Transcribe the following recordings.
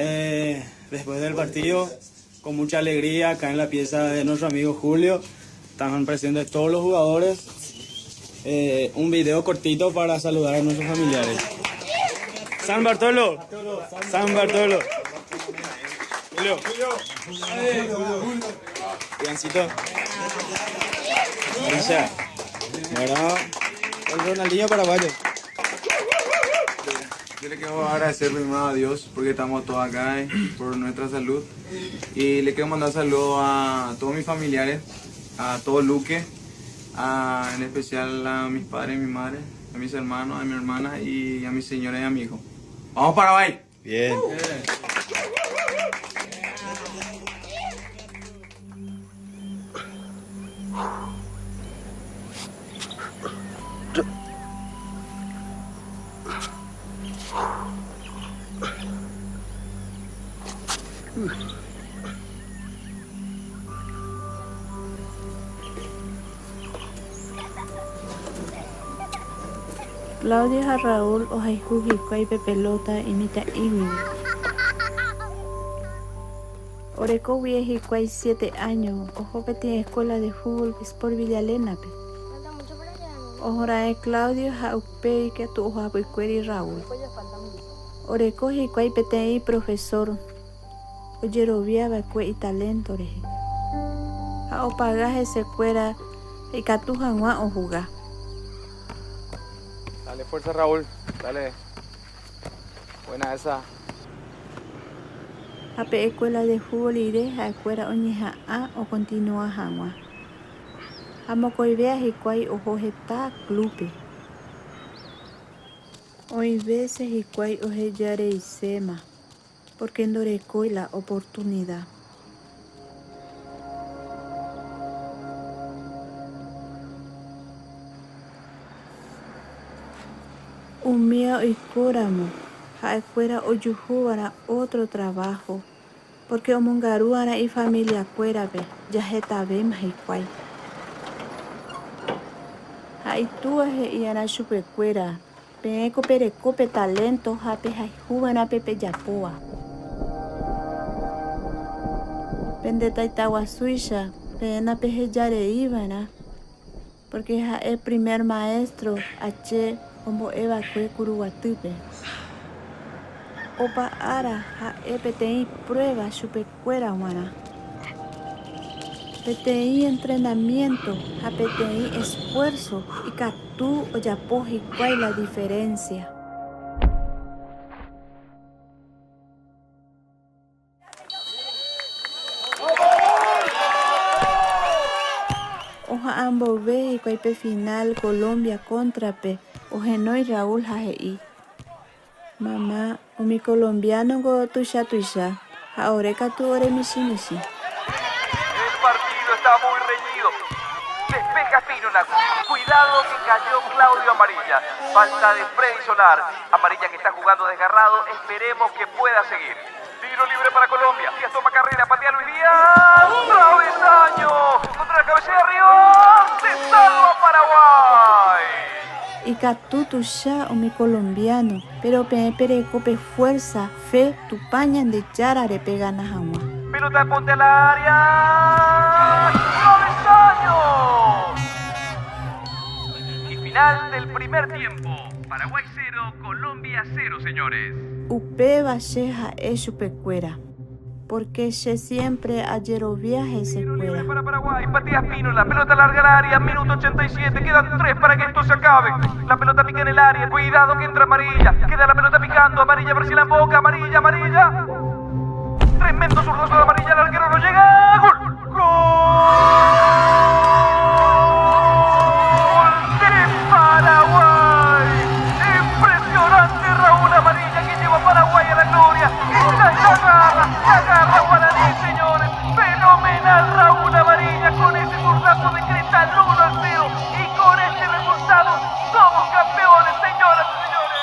Eh, después del partido, con mucha alegría, acá en la pieza de nuestro amigo Julio, están presentes todos los jugadores. Eh, un video cortito para saludar a nuestros familiares. San Bartolo, San Bartolo. Julio. Ivancito. Alicia. Bueno, el Ronaldinho paraguayo. Yo le quiero agradecer primero a Dios porque estamos todos acá, por nuestra salud. Y le quiero mandar saludos a todos mis familiares, a todo Luque, en especial a mis padres y mi madre, a mis hermanos, a mi hermana y a mi señora y a mi hijo. ¡Vamos Paraguay! Bien. Claudio ha Raúl ohayhu hikuái pe pelóta imitã'i guive. Oreko guie hikuái siete áño oho peteĩ escuela de fútbol Sport Villa Elena-pe. Ohoraẽ Claudio ha upéi katu ohapykuéri Raúl. Oreko hikuái peteĩ profesór ojerovia va'ekue italénto rehe ha opaga hesekuéra ikatu hag̃ua ohuga. Dale fuerza Raúl, dale. Buena esa. Ha pe escuela de fútbol rire ha'ekuéra oñeha'ã okontinua hag̃ua. Ha mokõivéa hikuái oho heta club-pe. Oĩ vése hikuái ohejareiséma pórke ndorekói la oportunida. Umíva oikóramo, ha'ekuéra ojuhuva'erã ótro traváho, pórke omongaru'arã ifamiliakuérape jahetavéma hikuái. Ha itúva he'i'arã chupekuéra, Peẽko pereko pe talénto ha pehayhuva'erã pe pejapóva. Pende taita guasúicha, peẽ napehejareiva'erã, pórke ha'e primer maéstro ache ombo'eva'ekue Kuruguatýpe. Opa ára ha'e peteĩ pruéva chupekuéra g̃uarã. Peteĩ entrenamiénto ha peteĩ esfuérso ikatu ojapo hikuái la diferénsia. Oha'ã mboyve hikuái pe final Colombia kóntrape, ohenói Raúl ha he'i, Mama, umi colombiano-ngo tuicha tuicha ha ore katu ore michĩ michĩ. El partido está muy reñido. Despeja Espínola. Cuidado que cayó Claudio Amarilla. Falta de Freddy Solar. Amarilla que está jugando desgarrado. Esperemos que pueda seguir. Tiro libre para Colombia. Díaz toma carrera. Patea Luis Díaz. Travesaño. Contra la cabecea arriba. Se salva Paraguay. Ikatu tuicha umi colombiano, péro peẽ pereko pe fuerza, fe, Tupã Ñandejárare pegana hag̃ua. Pelota aponte al área. ¡Travesaño! Y final del primer tiempo. Paraguay 0, Colombia 0, señores. Upéva che ha'e chupekuéra, pórke che siémpre ajerovia hesekuéra. Para Paraguay, patea Espínola, pelota larga al área, minuto 87, quedan 3 para que esto se acabe. La pelota pica en el área, cuidado que entra Amarilla, queda la pelota picando, Amarilla a ver si la emboca, Amarilla, Amarilla. Tremendo zurdazo de Amarilla, el arquero no llega, ¡gol! ¡Gol de Paraguay! Impresionante Raúl Amarilla que lleva a Paraguay a la gloria. Esta es la garra, la garra guaraní, señores. Fenomenal Raúl Amarilla con ese zurdazo decreta el 1-0 y con este resultado somos campeones, señoras y señores.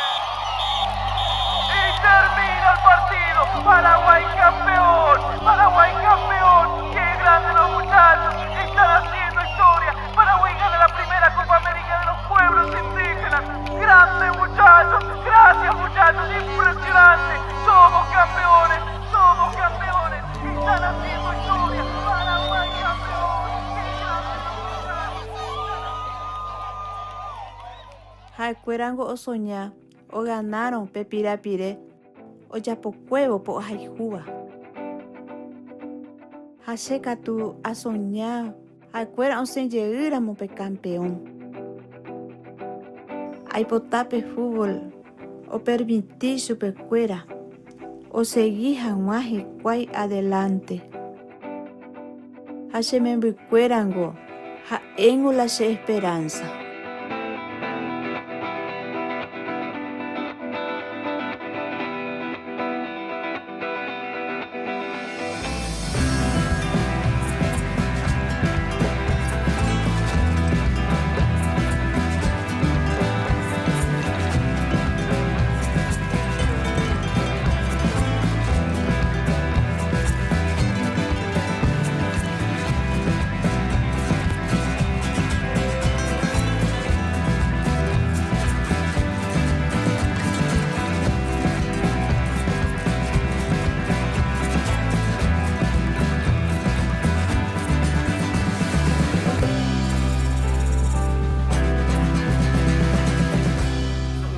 Y termina el partido. Paraguay campeón. Paraguay campeón. ¡Qué grande los muchachos! Ha'ekuérango osoña oganárõ pe pirapire ojapokuévo po ahayhúva. Ha che katu asoña ha'ekuéra osẽ jeýramo pe campeón. Aipota pe fútbol opermiti chupekuéra osegi hag̃ua hikuái adelante. Ha che membykuérango ha'éngo la che esperanza.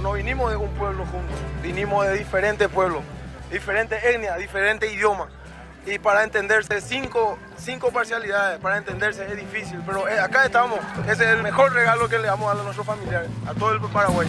No vinimos de un pueblo juntos, vinimos de diferentes pueblos, diferentes etnias, diferentes idiomas. Y para entenderse, cinco, cinco parcialidades, para entenderse es difícil, pero eh, acá estamos. Ese es el mejor regalo que le damos a nuestros familiares, a todo el Paraguay.